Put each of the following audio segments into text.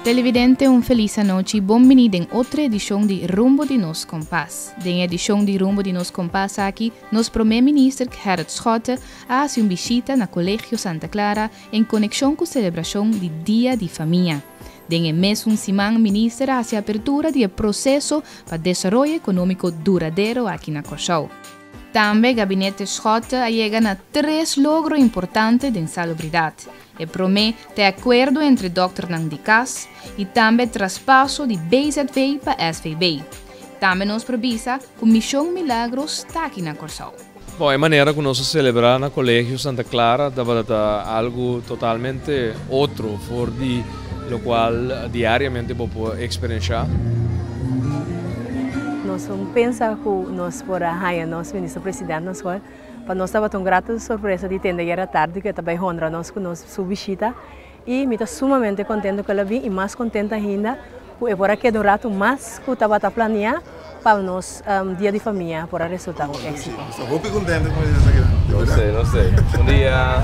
Televidente, un felis anochi. Bon bini den otro edicion di Rumbo di Nos Kompas. Den edicion di Rumbo di Nos Kompas aki, nos Prome Minister Gerrit Schotte a haci un bishita na Colegio Santa Clara en conexion cu celebracion di Dia di Famia. Den e mesun siman Minister a haci apertura di e proceso pa desaroyo economico duradero aki na Corsou. Tambe Gabinete Schotte a yega na tres logro importante den salubridad. E prome ta e acuerdo entre dokternan di cas y tambe traspaso di BZV pa SVB. Tambe nos por bisa cu Mision Milagros ta aki na Corsou. Bon, e manera cu nos a celebra na Colegio Santa Clara tabata algo totalmente otro for di locual diariamente bo por experiencia. Nos no pensa cu nos por a haya nos Minister President na school. Pa nos tabata un grato sorpresa di tende ayera tardi cu e ta bay honra nos cu nos su bishita y mi ta sumamente contento cu el a bin y mas contento ainda cu e por a keda un rato mas cu tabata planea pa nos dia di famia por a resulta un exito. Nos ta hopi contento cu mi ta keda. No sé, no sé. Bon dia.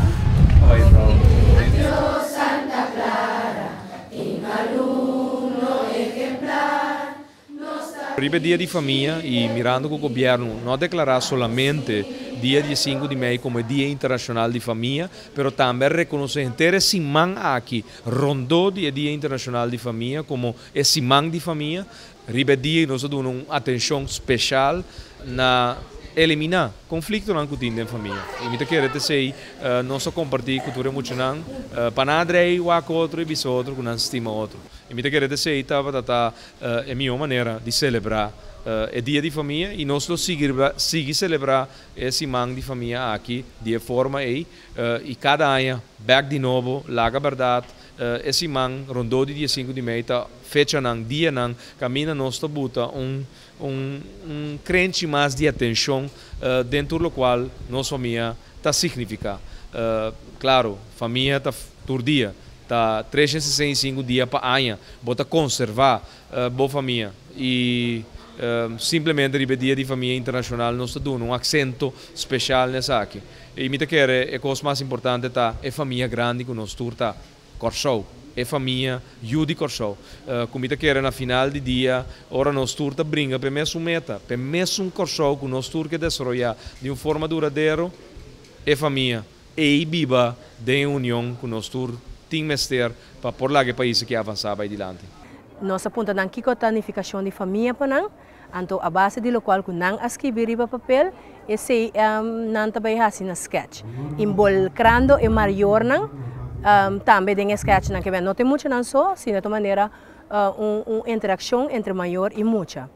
Riba e dia di famia y mirando cu gobierno no a declara solamente dia diesinco di mei como e dia internacional di famia, pero tambe a reconoce henter e siman aki rondó di e dia internacional di famia como e siman di famia. Riba e dia nos a duna un atencion special na eliminá konfliktonan ku tin den famia. I mi ta kere ta esei nos a kompartí ku tur e muchanan pa nan a drei wak otro i bisa otro ku nan stima otro. I mi ta kere ta esei tabata ta e mihó manera di selebrá e dia di famia i nos lo sigui sigui selebrá e siman di famia aki di e forma ei i kada aña bèk di nobo laga bèrdat e siman rondó di dia sinku di mei ta fechanan, dianan kaminda nos ta buta un Un krenchi mas di atenshon den tur lokual nos famia ta signifiká. Klaro, famia ta tur dia, ta 365 dia pa aña bo ta konservá bo famia i simplemente riba e dia di famia internashonal nos ta duna un aksento speshal na esaki. I mi ta kere e kos mas importante ta e famia grandi ku nos tur ta. Kòrsou, e famia yu di Kòrsou, ku mi ta kere na final di dia ora nos tur ta bringa p'e mesun meta, p'e mesun Kòrsou ku nos tur ke desaroyá di un forma duradero, e famia ei biba den e union ku nos tur tin mester pa por laga e pais aki avansá bai dilanti. Nos a puntra nan kiko ta nifikashon di famia pa nan, anto a base di lokual ku nan a skibi riba papel, esei nan ta bai hasi na sketch, inbolkrando e mayornan tambe den e sketchnan. Ke no ta e muchanan so, sino ta manera un interakshon entre mayor i mucha.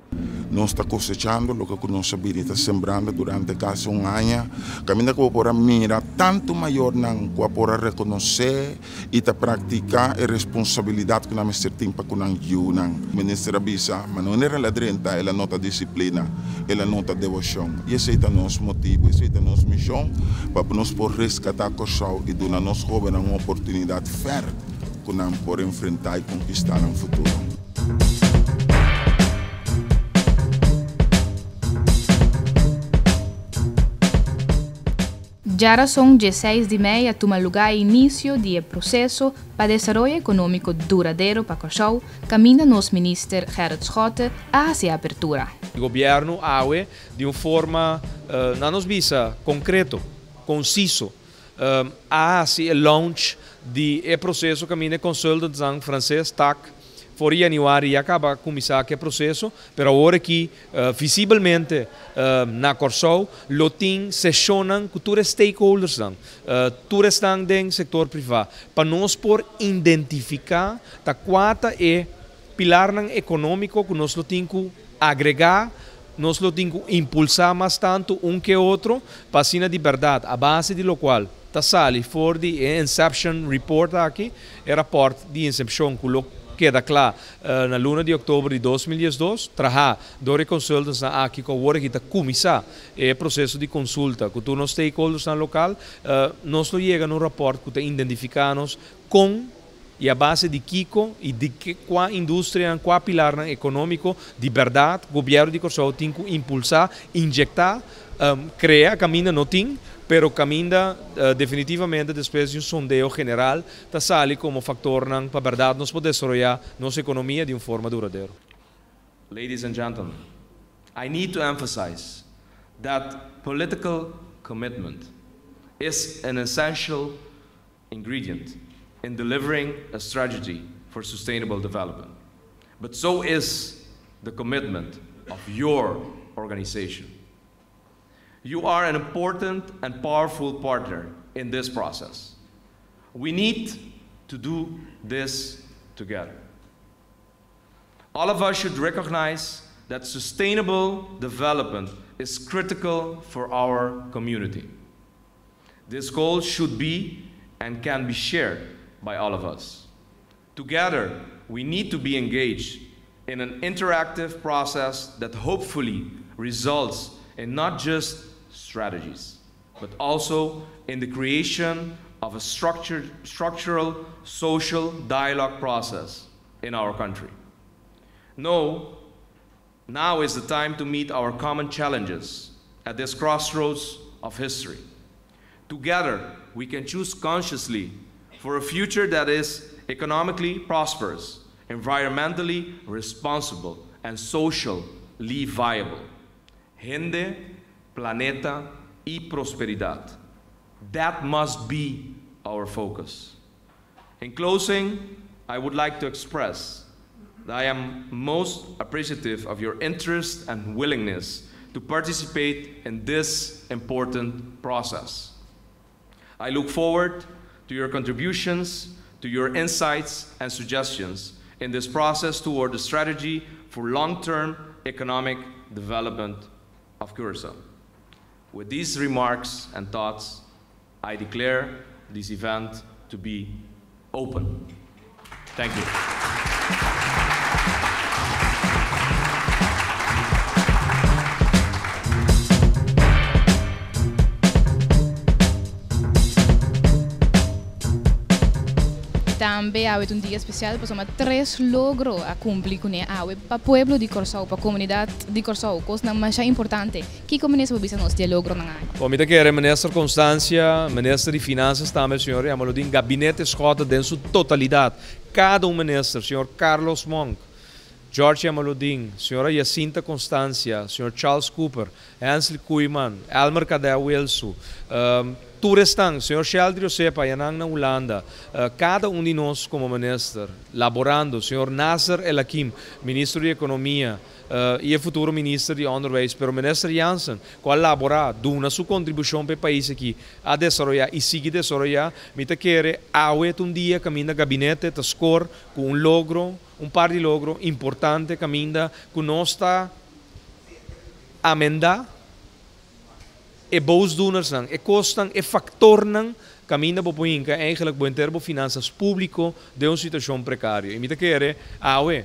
Nos ta kosechando loke ku nos a bini ta sembrando durante kasi un aña, kaminda ku bo por a mira tantu mayornan ku a por a rekonosé i ta praktiká e responsabilidat ku nan mester tin pa ku nan yunan. Minister a bisa, Ma no manera el a drenta, el a nota disiplina, el a nota deboshon. I esei ta nos motibu, esei ta nos mishon, pa nos por reskatá Kòrsou i duna nos hóbennan un oportunidat fèr ku nan por enfrentá i konkistá nan futuro. Djarason dieseis di mei a tuma lugá e inisio di e proseso pa desaroyo ekonómiko duradero pa Kòrsou, kaminda nos Minister Gerrit Schotte a hasi e apertura. Gobièrnu awe di un forma, nan nos bisa, konkreto, konsiso, a hasi e launch di e proseso kaminda e consultantsnan franses tak for di januari ya kaba kuminsá ku e proseso, pero awor aki visibelmente na Kòrsou lo tin seshonnan ku tur e stakeholdersnan, tur esnan den sektor privá, pa nos por identifiká ta kua ta e pilarnan ekonómiko ku nos lo tin ku agregá. Nos lo tin cu impulsa mas tanto un ke otro pa asina di berdad, a base di locual ta sali for di e Inception Report aki, e raport di incepcion cu lo keda cla na luna di october di 2012, traha door e consultantsnan aki cu awor aki ta cuminsa e proceso di consulta cu tur nos stakeholdersnan local, nos lo yega na un raport cu ta identifica nos con I a base di kiko i di kua industrianan, kua pilarnan ekonómiko di bèrdat gobièrnu di Kòrsou tin ku impulsá, injektá, krea kaminda no tin Pero kaminda definitivamente despues di un sondeo general ta sali komo faktornan pa bèrdat nos por desaroyá nos ekonomia di un forma duradero. Ladies and gentlemen, I need to emphasize that political commitment is an essential ingredient in delivering a strategy for sustainable development. But so is the commitment of your organization. You are an important and powerful partner in this process. We need to do this together. All of us should recognize that sustainable development is critical for our community. This goal should be and can be shared by all of us. Together, we need to be engaged in an interactive process that hopefully results in not just strategies, but also in the creation of a structural social dialogue process in our country. No, now is the time to meet our common challenges at this crossroads of history. Together, we can choose consciously for a future that is economically prosperous, environmentally responsible, and socially viable. Hende, planeta i prosperidat. That must be our focus. In closing, I would like to express that I am most appreciative of your interest and willingness to participate in this important process. I look forward to your contributions, to your insights and suggestions in this process toward the strategy for long-term economic development of Curaçao. With these remarks and thoughts, I declare this event to be open. Thank you. Tambe awe un dia spesial pasobra tres logro a kumpli kuné awe pa pueblo di Kòrsou, pa komunidat di Kòrsou, kosnan masha importante. Kiko minister por bisa nos di e logronan aki? Bon, mi ta kere minister Constancia, minister di Finanzas tambe señor Jamaloodin, gabinete Schotte den su totalidat, kada un minister, señor Carlos Monk, George Jamaloodin, señora Jacinta Constancia, señor Charles Cooper, Hensley Koeiman, Elmer Cadel Wilsu, tur esnan, señor Sheldry Osepa, ayanan na Hulanda, kada un di nos komo minister, laborando, señor Nasser El Hakim, ministro di Ekonomia, i e futuro minister di Onderwijs, pero minister Jansen, ku a laborá, duna su kontribushon pa e pais aki a desaroyá i sigui desaroyá, mi ta kere awe ta un dia kaminda gabinete ta skor ku un logro, un par di logro importante kaminda ku nos ta amendá e boosdoenersnan, e kosnan, e faktornan kaminda bo por hinka eigenlijk bo henter bo finansas públiko den un situashon prekario. I mi ta kere awe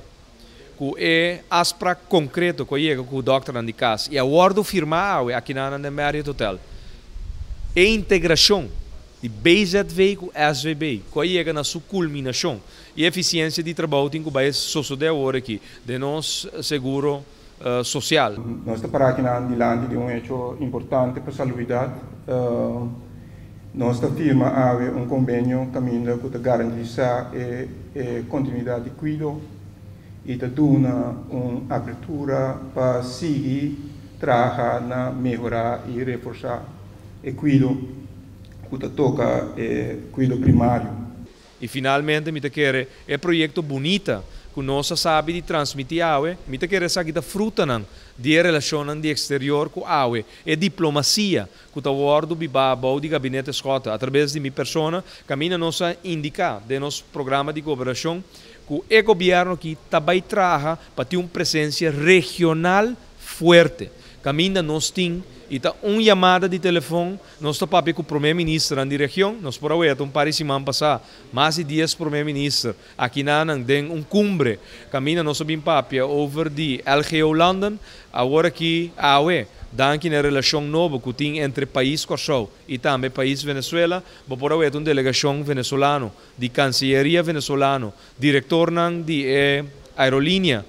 ku e afsprak konkreto ku a yega ku dòkternan di kas i a wòrdu firmá awe akinan den Marriott Hotel, e integrashon di BZV ku SVB ku a yega na su kulminashon i efisiensia di trabou tin ku bai sosodé awor aki den nos seguro sosial. Nos ta para akinan dilanti di un hecho importante pa salubridat. Nos ta firma awe un konbenio kaminda ku ta garantisá e kontinuidat di kuido i ta duna un apertura pa sigui traha na mehorá i reforsá e kuido ku ta toka e kuido primario. I finalmente mi ta kere e proyekto bunita ku nos a sabi di transmití awe, mi ta kere esaki ta frutanan di e relashonnan di eksterior ku awe, e diplomasia ku ta wòrdu bibá bou di Gabinete Schotte atrabes di mi persona, kaminda nos a indiká den nos programa di gobernashon ku e gobièrnu aki ta bai traha pa tin un presensia regional fuerte, kaminda nos tin i ta un yamada di telefon Nos ta papia ku promé ministernan di region. Nos por a weta un par di siman pasá mas di dies promé minister akinanan den un kumbre kaminda nos a bin papia over di LGO London. Awor aki awe, danki na e relashon nobo ku tin entre pais Kòrsou i tambe pais Venezuela, bo por a weta un delegashon venezolano di Kansiyeria venezolano, direktornan di e aerolínea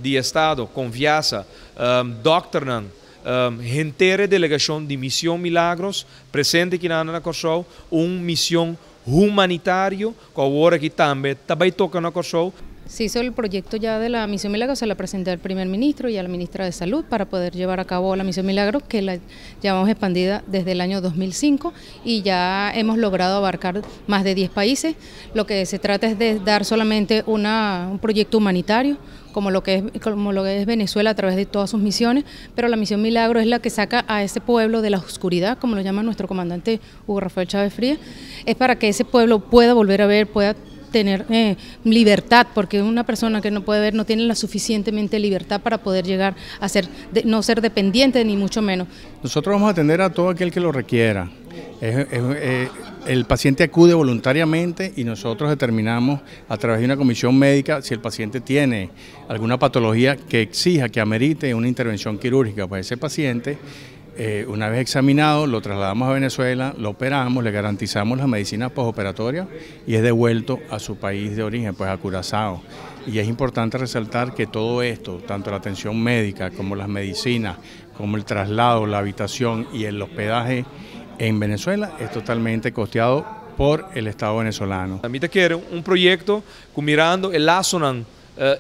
di estado Conviasa, dòkternan. Henter e delegashon di Mision Milagros presente akinan na Kòrsou, un mision humanitario ku awor aki tambe ta bai toka na Kòrsou. Se hizo el proyecto ya de la Misión Milagro, se la presenté al primer ministro y a la ministra de Salud para poder llevar a cabo la Misión Milagro, que la llevamos expandida desde el año 2005 y ya hemos logrado abarcar más de 10 países. Lo que se trata es de dar solamente un proyecto humanitario, como lo que es Venezuela a través de todas sus misiones, pero la Misión Milagro es la que saca a ese pueblo de la oscuridad, como lo llama nuestro comandante Hugo Rafael Chávez Frías, es para que ese pueblo pueda volver a ver, pueda tener libertad, porque una persona que no puede ver no tiene la suficientemente libertad para poder llegar a ser, no ser dependiente ni mucho menos. Nosotros vamos a atender a todo aquel que lo requiera. El paciente acude voluntariamente y nosotros determinamos a través de una comisión médica si el paciente tiene alguna patología que exija, que amerite una intervención quirúrgica. Pues ese paciente, una vez examinado, lo trasladamos a Venezuela, lo operamos, le garantizamos la medicina postoperatoria y es devuelto a su país de origen, pues a Curazao. Y es importante resaltar que todo esto, tanto la atención médica como las medicinas, como el traslado, la habitación y el hospedaje en Venezuela, es totalmente costeado por el Estado venezolano. Ami ta kere un proyekto ku mirando e lasonan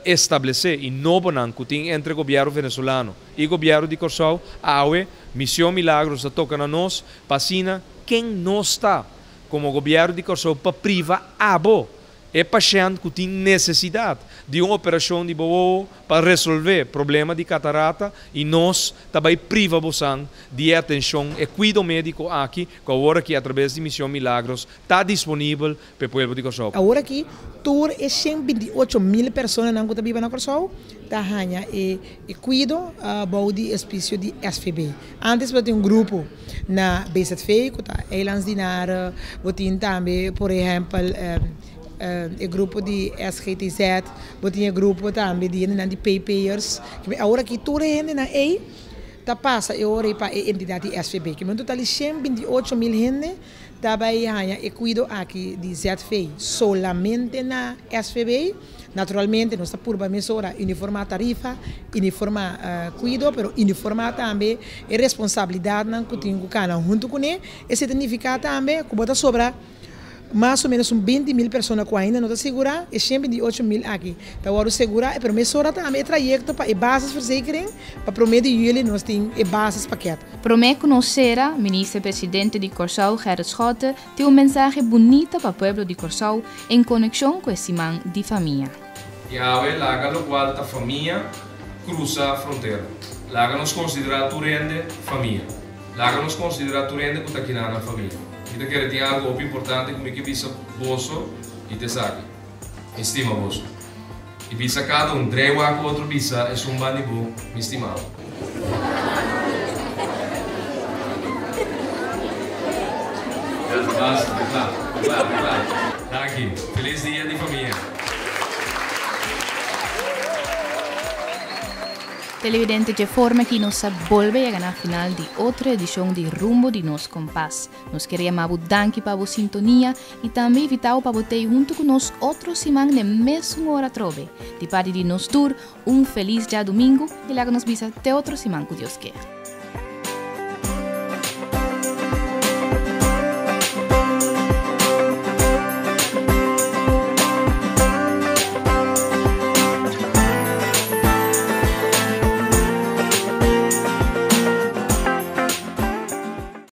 establesé i nobonan ku tin entre gobièrnu venezolano i gobièrnu di Kòrsou, awe Mision Milagros ta toka na nos pa asina ken nos ta komo gobièrnu di Kòrsou pa priva abo e pashènt ku tin nesesidat di un operashon di bo wowo pa resolvé problema di katarata i nos ta bai priva bosan di e atenshon, e kuido médiko aki ku awor aki atrabes di Mision Milagros ta disponibel pa e pueblo di Kòrsou. Awor aki tur e 128.000 personanan ku ta biba na Kòrsou ta haña e kuido bou di espisio di SVB. Ántes bo tin un grupo na BZV ku ta eilandsdienaren, bo tin tambe por ehèmpel e grupo di SGTZ, bo tin e grupo tambe di hendenan di PayPayers. Awor aki tur e hendenan ei ta pasa e ora ei pa e entidat di SVB. Ke men total di 128.000 hende ta bai haña e kuido aki di ZV solamente na SVB. Naturalmente nos ta purba mesora uniformá tarifa, uniformá kuido, pero uniformá tambe e responsabilidatnan ku tin ku kana huntu kuné. Esei ta nifiká tambe ku bo ta sobra mas o menos un 20.000 persona ku ainda no ta sigurá. E 128.000 aki ta wòrdu segurá, pero mesora tambe e trayekto pa e basisverzekering, pa promé di yüli nos tin e basispakket. Promé ku nos sera, Minister Presidente di Kòrsou Gerrit Schotte tin un mensahe bunita pa pueblo di Kòrsou en konekshon ku e siman di famia. Yahweh laga lokual ta famia krusa frontera. Laga nos konsiderá tur hende famia. Laga nos konsiderá tur hende ku ta kina nan famia. Mi ta kere tin algu hopi importante ku mi ke bisa boso i ta esaki, Mi stima boso. I bisa kada un drei wak otro bisa esun bandi bo, Mi stima bo. Basta, ta kla, ta kla, ta kla. Danki. Felis dia di famia. Televidente, dje forma aki nos a bolbe yega na final di otro edishon di Rumbo di Nos Kompas. Nos kere yama bo danki pa bo sintonia i tambe invita bo pa bo tei huntu ku nos otro siman n'e mesun ora atrobe. Di parti di nos tur, un felis djadumingu i laga nos bisa te otro siman ku Dios ke.